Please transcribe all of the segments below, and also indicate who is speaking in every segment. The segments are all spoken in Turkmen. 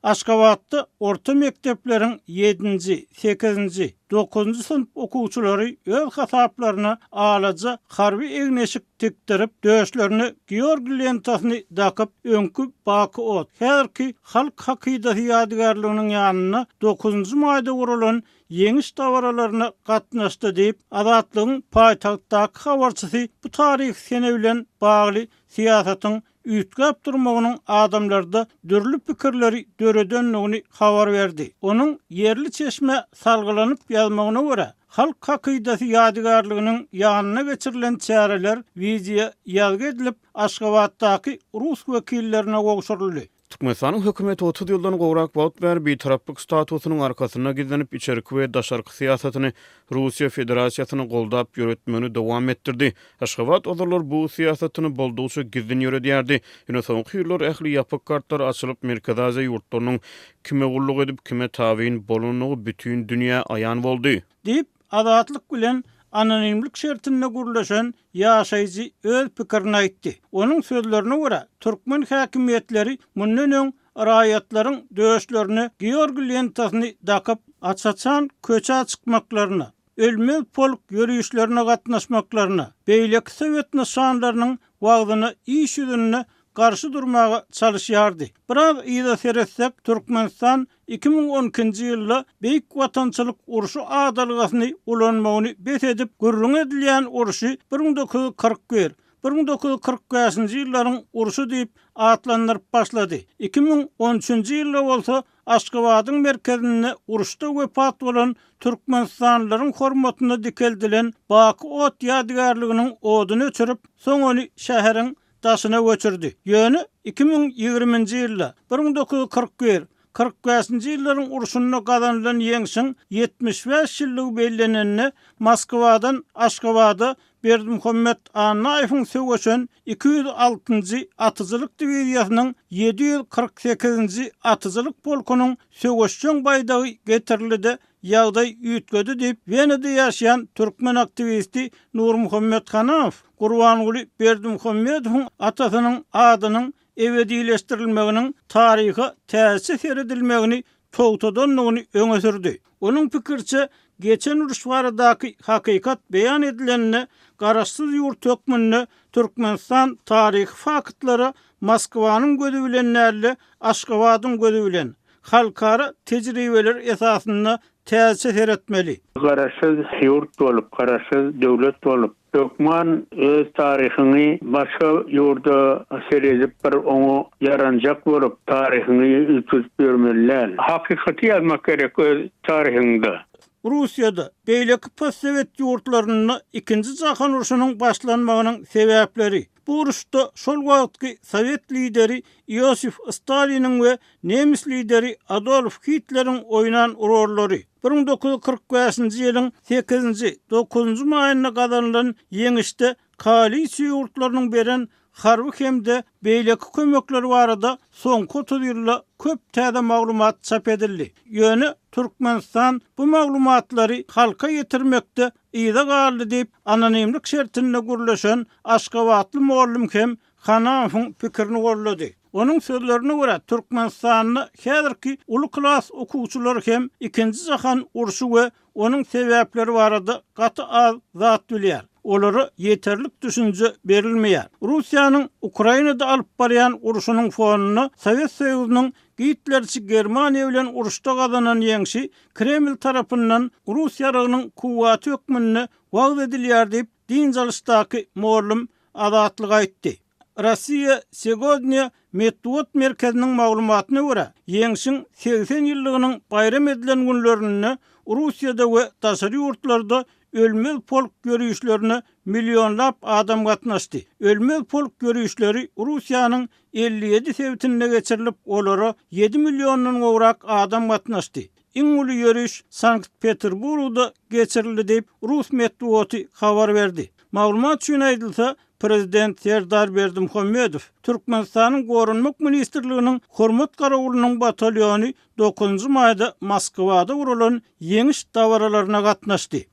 Speaker 1: Aşgabatda orta mekdepleriň ýedinji, sekizinji, dokuzynjy synp okuwçylary öz hasaplaryna alaja harby egin-eşik tikdirip, döşlerine Georgiý lentasyny dakyp, öňki Baky ot, häzirki Halk hakydasy ýadygärliginiň ýanynda dokuzynjy maýda guralan Ýeňiş dabaralaryna gatnaşdy diýip, Azatlygyň paýtagtdaky habarçysy bu taryhy sene bilen bagly syýasatyň üýtgäp durmagynyň adamlarda dürli pikirleri döredendigini habar berdi. Onuň ýerli çeşmä salgylanyp ýazmagyna görä, Halk hakydasy ýadygärliginiň ýanynda geçirilen çäreler wideo ýazgy edilip, Aşgabatdaky rus wekillerine gowşuryldy.
Speaker 2: Türkmenistanyň hökümeti 30 ýyldan gowrak wagt bäri bitaraplyk statusynyň arkasynda gizlenip, içerki we daşarky syýasatyny Russiýa Federasiýasyny goldap ýöretmegini dowam etdirdi. Aşgabat ozallar bu syýasatyny boldugyça gizlin ýöredýärdi. Ýöne soňky ýyllar ähli ýapyk kartlar açylyp, Merkezi Aziýa ýurtlarynyň kime gulluk edip, kime tabyn bolandygy bütin dünýä aýan boldy.
Speaker 1: Diýip, Azatlyk bilen anonimlik şertinde gürleşen ýaşaýjy öz pikirini aýtdy. Onuň sözlerine görä, türkmen häkimiýetleri mundan öň raýatlaryň döşlerine Georgiý lentasyny dakyp, aç-açan köçä çykmaklaryna, Ölmez polk ýörişlerine gatnaşmaklaryna, beýleki sowet nyşanlarynyň wagzyna iş ýüzünde garşy durmaga çalyşýardy. Biraz yza seretsek, Türkmenistan 2012-nji ýylda Beýik Watançylyk urşy adalgasyny ulanmagyny bes edip, gürrüňi edilýän urşy 1941, 1945-nji ýyllaryň urşy diýip atlandyryp başlady. 2013-nji ýylda bolsa Aşgabadyň merkezinde uruşda wepat bolan türkmenistanlylaryň hormatyna dikeldilen Baky ot ýadygärliginiň oduny öçürip, soň ony şäheriň daşyna göçürdi. Ýöne 2020-nji ýylda, 1941, 45-nji ýyllaryň urşunda gazanylan ýeňşiň 75 ýyllygy bellenende Moskwadan Aşgabada Berdimuhamet Annaýewiň söweşen 206-njy atyjylyk diwiziýasynyň 748-nji atyjylyk polkunyň söweşjeň baýdagy getirildi-de, ýagdaý üýtgedi diýip, Wenada ýaşaýan türkmen aktiwisti Nurmuhammet Hanamow Gurbanguly Berdimuhamedowyň atasynyň adynyň ebedileşdirilmeginiň taryha täzeçe seredilmegini togtadandygyny öňe sürdi. Onuň pikiriçe, geçen uruş baradaky hakykat beýan edilende, garaşsyz ýurt hökmünde Türkmenistan taryhy faktlara Moskwanyň gözi bilen däl-de, Aşgabadyň gözi bilen, halkara tejribeler esasynda täzeçe seretmeli.
Speaker 3: Garaşsyz ýurt bolup, garaşsyz döwlet bolup, hökman öz taryhyňy başga ýurda seredip bir oňa ýaranjak bolup taryhyňy üýtgedip ýörmeli däl. Hakykaty ýazmak gerek öz taryhyňda.
Speaker 1: Russiýada, beýleki postsowet ýurtlarynda Ikinji jahan urşunyň başlanmagynyň sebäpleri, bu uruşda şol wagtky sowet lideri Iosif Staliniň we nemis lideri Adolf Hitleriň oýnan rollary, 1945-nji ýylyň sekizinji, dokuzynjy maýynda gazanylan ýeňişde koalisiýa ýurtlarynyň beren harby hem-de beýleki kömekleri barada soňky 30 ýylda köp täze maglumat çap edildi. Ýöne Türkmenistan bu maglumatlary halka ýetirmekde yza galdy diýip, anonimlik şertinde gürleşen aşgabatly mugallym hem Hanamowyň pikirini goldady. Onuň sözlerine görä, Türkmenistanda häzirki uly klas okuwçylary hem Ikinji jahan urşy we onuň sebäpleri barada gaty az zat bilýär. Olara ýeterlik düşünje berilmeýär. Russiýanyň Ukrainada alyp barýan urşunyň fonunda Sowet Soýuzynyň Gitlerçi Germaniýa bilen uruşda gazanan ýeňşi Kreml tarapyndan rus ýaragynyň kuwwaty hökmünde wagyz edilýär diýip, dynç alyşdaky mugallym Azatlyga aýtdy. Rossiýa Segodnýa metbugat merkeziniň maglumatyna görä, Ýeňşiň 80 ýyllygynyň baýram edilen günlerinde Russiýada we daşary ýurtlarda Ölmez polk ýörişlerine millionlap adam gatnaşdy. Ölmez polk ýörişleri Russiýanyň 57 sebitinde geçirilip, olara ýedi milliondan gowrak adam gatnaşdy. Iň uly ýöriş Sankt-Peterburgda geçirildi diýip, rus metbugaty habar berdi. Maglumat üçin aýdylsa, prezident Serdar Berdimuhamedow, Türkmenistanyň Goranmak ministrliginiň Hormat garawulynyň batalýony dokuzynjy maýda Moskwada guralan Ýeňiş dabaralaryna gatnaşdy.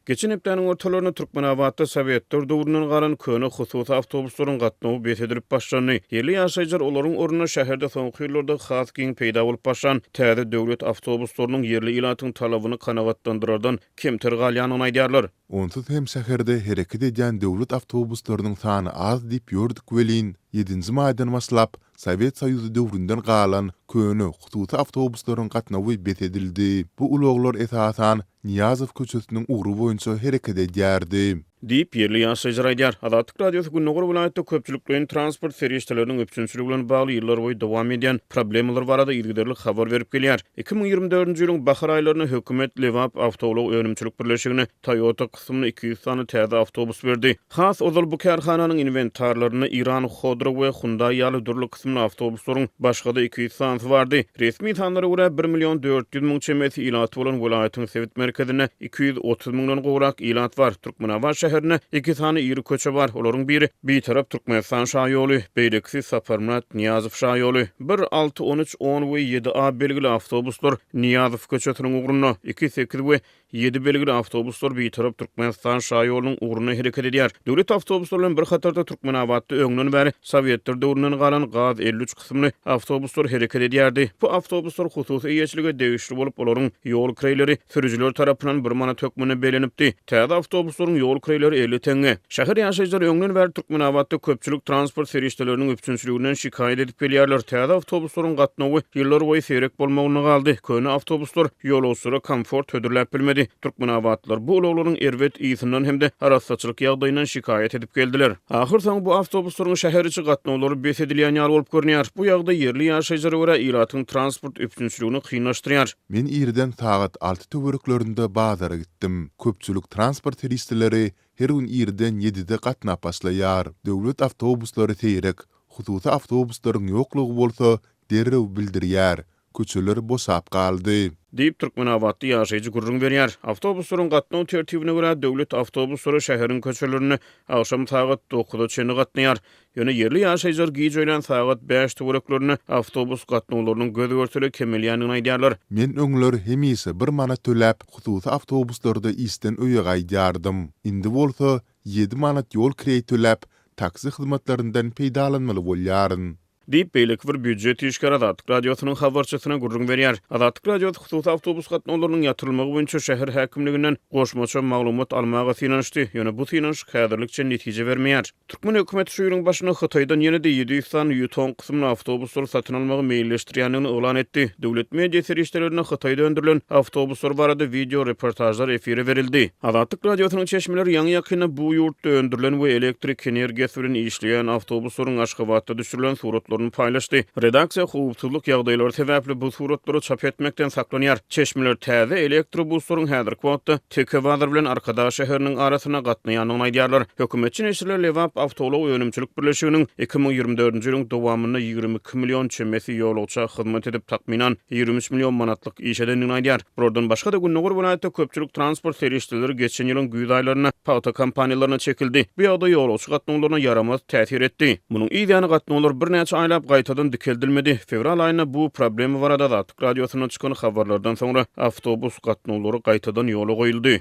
Speaker 2: Geçen hepdäniň ortalarynda Türkmenabatda sowetler döwründen galan köne hususy awtobuslaryň gatnawy bes edilip başlandy. Ýerli ýaşaýjylar olaryň ornuna şäherde soňky ýyllarda has giň peýda bolup başlan täze döwlet awtobuslarynyň ýerli ilatyň talabyny kanagatlandyrardan kemter galýandygyny aýdýarlar.
Speaker 4: Onsuz hem şäherde hereket edýän döwlet awtobuslarynyň sany az diýip ýördük welin, ýedinji maýdan başlap, Sowet Soýuzy döwründen galan köne hususy awtobuslaryň gatnawy bes edildi. Bu ulaglar esasan Nyýazow köçesiniň ugry boýunça hereket edýärdi.
Speaker 2: Diýip, ýerli ýaşaýjylar aýdýar. Azatlyk Radiosy gündogar welaýatda köpçülikleýin transport serişdeleriniň üpjünçiligi bilen bagly ýyllarboýy dowam edýän problemalar barada yzygiderli habar berip gelýär. 2024-nji ýylyň bahar aýlarynda hökümet Lebap awtoulag önümçilik birleşigine Toyota kysymly 200 sany täze awtobus berdi. Has ozal bu kärhananyň inwentarlarynda Iran Khodro we Hyundai ýaly dürli kysymly awtobuslaryň başga-da 200 sanysy bardy. Resmi sanlara görä, bir million 400 müň çemesi ilaty bolan welaýatyň sebit merkezinde 230 müňden gowrak ilat bar. Türkmenabat şäherinde iki sany iri köçe bar. Olaryň biri Bitarap Türkmenistan şaýoly, beýlekisi Saparmyrat Nyýazow şaýoly. Bir, alty, on üç, on we ýedi A belgili awtobuslar Nyýazow köçesiniň ugrunda, iki, sekiz we Ýedi belgili awtobuslar Bitarap Türkmenistan şaýolunyň ugrunda hereket edýär. Döwlet awtobuslary bilen bir hatarda Türkmenabatda öňden bäri sowetler döwründen galan gaz 53 kysymly awtobuslar hereket edýärdi. Bu awtobuslar hususy eýeçilige degişli bolup, olaryň ýol kireýleri sürüjiler tarapyndan bir manat hökmünde bellenipdi. Täze awtobuslaryň ýol kireýleri 50 teňňe. Şäher ýaşaýjylary öňden bäri Türkmenabatda köpçülik transport serişdeleriniň üpjünçiliginden şikaýat edip gelýärler. Täze awtobuslaryň gatnawy ýyllarboýy seýrek bolmagynda galdy. Köne awtobuslar ýolagçylara komfort hödürläp bilmedi. Türkmenabatlylar bu ulaglaryň erbet ysyndan hem-de arassaçylyk ýagdaýyndan şikaýat edip geldiler. Ahyrsoňy bu awtobuslaryň şäher içi gatnawlary bes edilýän ýaly bolup görünýär. Bu ýagdaý ýerli ýaşaýjylara görä ilatyň transport üpjünçiligini kynlaşdyrýar.
Speaker 4: Men irden sagat alty töwereklerinde bazara gitdim. Köpçülik transport serişdeleri her gün irden ýedide gatnap başlaýar. Döwlet awtobuslary seýrek, hususy awtobuslaryň ýoklugy bolsa derrew bildirýär. Köçeler boşap galdy.
Speaker 2: Diýip, türkmenabatly ýaşaýjy gürrüň berýär. Awtobuslaryň gatnaw tertibine görä, döwlet awtobuslary şäheriň köçelerinde agşam sagat dokuza çenli gatnaýar. Ýöne ýerli ýaşaýjylar giç öýlän sagat bäş töwereklerinde awtobus gatnawlarynyň göz-görtele kemelýändigini aýdýarlar.
Speaker 4: Men öňler hemişe bir manat töläp, hususy awtobuslarda işden öýe gaýdýardym. Indi bolsa ýedi manat ýol kireý töläp, taksi hyzmatlaryndan peýdalanmaly bolýaryn.
Speaker 2: Diýip, beýleki bir býujet işgäri Azatlyk Radiosynyň habarçysyna gürrüň berýär. Azatlyk Radiosy hususy awtobus gatnawlarynyň ýatyrylmagy boýunça şäher häkimliginden goşmaça maglumat almaga synanyşdy, ýöne bu synanyşyk häzirlikçe netije bermeýär. Türkmen hökümeti şu ýylyň başynda Hytaýdan ýene-de 700 sany Ýutong kysymly awtobuslary satyn almagy meýilleşdirýändigini yglan etdi. Döwlet media serişdelerinde Hytaýda öndürilen awtobuslar barada wideo reportažlar efire berildi. Azatlyk Radiosynyň çeşmeleri ýaňy-ýakynda bu ýurtda öndürilen we elektrik energiýasy bilen işleýän awtobuslaryň Aşgabatda düşürilen suratlaryny paýlaşdy. Redaksiýa howpsuzlyk ýagdaýlary sebäpli bu suratlary çap etmekden saklanýar. Çeşmeler täze elektrobuslaryň häzirki wagtda Teke bazar bilen Arkadag şäheriniň arasynda gatnaýandygyny aýdýarlar. Hökümetçi neşirler Lebap awtoulag önümçilik birleşiginiň 2024-nji ýylyň dowamynda 22 million çemesi ýolagça hyzmat edip, takmynan 23 million manatlyk iş edendigini aýdýar. Bulardan başga-da, gündogar welaýatda köpçülik transport serişdeleri geçen ýylyň güýz aýlarynda pagta kompaniýalaryna çekildi. Bu ýagdaý ýolagçy gatnawlaryna ýaramaz täsir etdi. Munuň yz ýany gatnawlar birnäçe aýlap gaýtadan dikeldilmedi. Fewral aýynda bu problema barada Azatlyk Radiosynda çykan habarlardan soňra awtobus gatnawlary gaýtadan ýola goýuldy.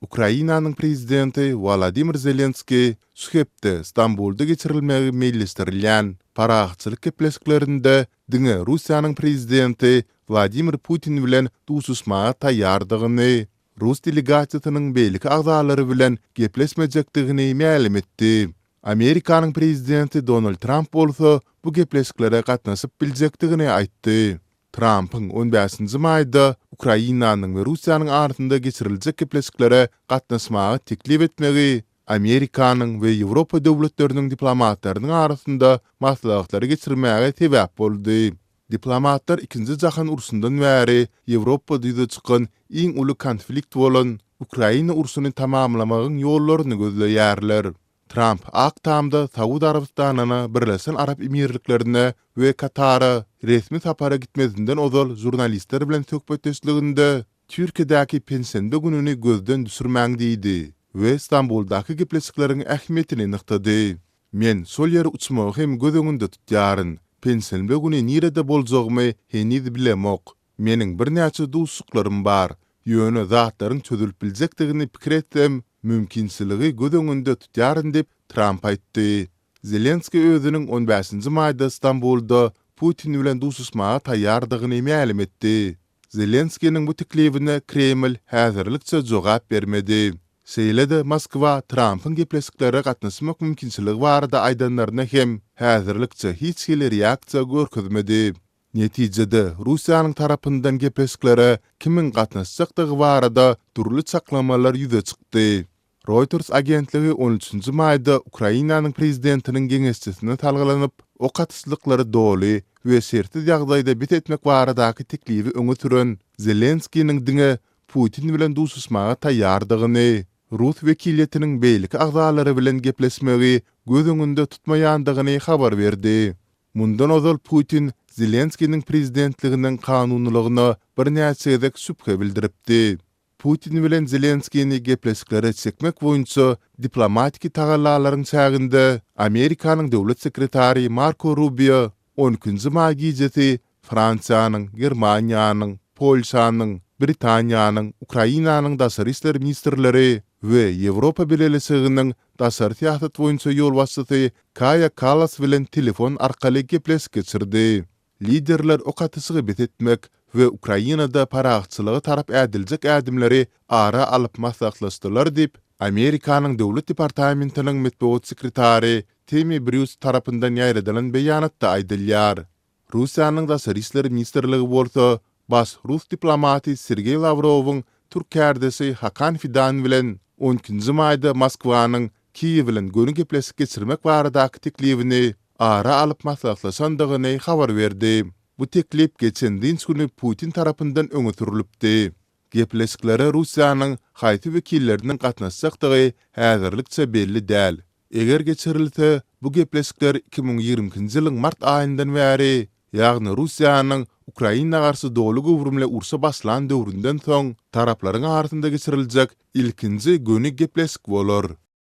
Speaker 4: Ukrainanyň prezidenti Wolodymyr Zelenskiý şu hepde Stambulda geçirilmegi meýilleşdirilýän parahatçylyk gepleşiklerinde diňe Russiýanyň prezidenti Wladimir Putin bilen duşuşmaga taýýardygyny, rus delegasiýasynyň beýleki agzalary bilen gepleşmejekdigini mälim etdi. Amerikanyň prezidenti Donald Tramp bolsa bu gepleşiklere gatnaşyp biljekdigini aýtdy. Trampyň on bäşinji maýda Ukrainanyň we Russiýanyň arasynda geçiriljek gepleşiklere gatnaşmaga teklip etmegi Amerikanyň we Ýewropa döwletleriniň diplomatlarynyň arasynda maslahatlary geçirmäge sebäp boldy. Diplomatlar Ikinji jahan urşundan bäri Ýewropada ýüze çykan iň uly konflikt bolan Ukraina urşuny tamamlamagyň ýollaryny gözleýärler. Tramp Ak Tamda Saud Arabystanyna, Birleşen Arap Emirliklerine we Katara resmi sapara gitmezinden ozal žurnalistler bilen söhbetdeşliginde Türkiýedäki penşenbe gününi gözden düşürmäň diýdi we Stambuldaky gepleşikleriň ähmiýetini nygtady. Men şol ýere uçmagy hem göz öňünde tutýaryn. Penşenbe güni nirede boljagymy heniz bilemok. Meniň birnäçe duşuşyklarym bar. Ýöne zatlaryň çözülip biljekdigini pikir etsem, mümkinçiligi göz öňünde tutýaryn diýip, Tramp aýtdy. Zelenskiý özüniň on bäşinji maýda Stambulda Putin bilen duşuşmaga taýýardygyny mälim etdi. Zelenskiniň bu teklibine Kreml häzirlikçe jogap bermedi. Şeýle-de Moskwa Trampyň gepleşiklere gatnaşmak mümkinçiligi barada aýdanlaryna hem häzirlikçe hiç hili reaksiýa görkezmedi. Netijede, Russiýanyň tarapyndan gepleşiklere kimiň gatnaşjakdygy barada dürli çaklamalar ýüze çykdy. Reuters agentligi on üçünji maýda Ukrainanyň prezidentiniň geňeşçisine salgylanyp, ok atyşlyklary doly we şertsiz ýagdaýda bes etmek baradaky teklibi öňe süren Zelenskiniň diňe Putin bilen duşuşmaga taýýardygyny, rus wekiliýetiniň beýleki agzalary bilen gepleşmegi göz öňünde tutmaýandygyny habar berdi. Mundan ozal Putin Zelenskiniň prezidentliginiň kanunylygyna birnäçe gezek şübhe bildiripdi. Putin bilen Zelenskini gepleşiklere çekmek boýunça diplomatiki tagallalaryň çäginde Amerikanyň döwlet sekretary Marko Rubio on ikinji maý gijesi Fransiýanyň, Germaniýanyň, Polşanyň, Britaniýanyň, Ukrainanyň daşary işler ministrleri we Ýewropa Bileleşiginiň daşary syýasat boýunça ýolbaşçysy Kaýa Kallas bilen telefon arkaly gepleşik geçirdi. Liderler ok atyşygy bes etmek we Ukrainada parahatçylyga tarap ädiljek ädimleri ara alyp maslahatlaşdylar diýip, Amerikanyň Döwlet departamentiniň metbugat sekretary Temmi Brýus tarapyndan ýaýradylan beýanatda aýdylýar. Russiýanyň Daşary işler ministrligi bolsa, baş rus diplomaty Sergeý Lawrowyň türk kärdeşi Hakan Fidan bilen on ikinji maýda Moskwanyň Kiýew bilen göni gepleşik geçirmek baradaky teklibini ara alyp maslahatlaşandygyny habar berdi. Bu teklip geçen dynç güni Putin tarapyndan öňe sürlüpdi. Gepleşiklere Russiýanyň haýsy wekilleriniň gatnaşjakdygy häzirlikçe belli däl. Eger geçirilse, bu gepleşikler 2022-nji ýylyň mart aýyndan bäri, ýagny Russiýanyň Ukraina garşy doly göwrümli urşa başlan döwründen soň, taraplaryň arasynda geçiriljek ilkinji göni gepleşik bolar.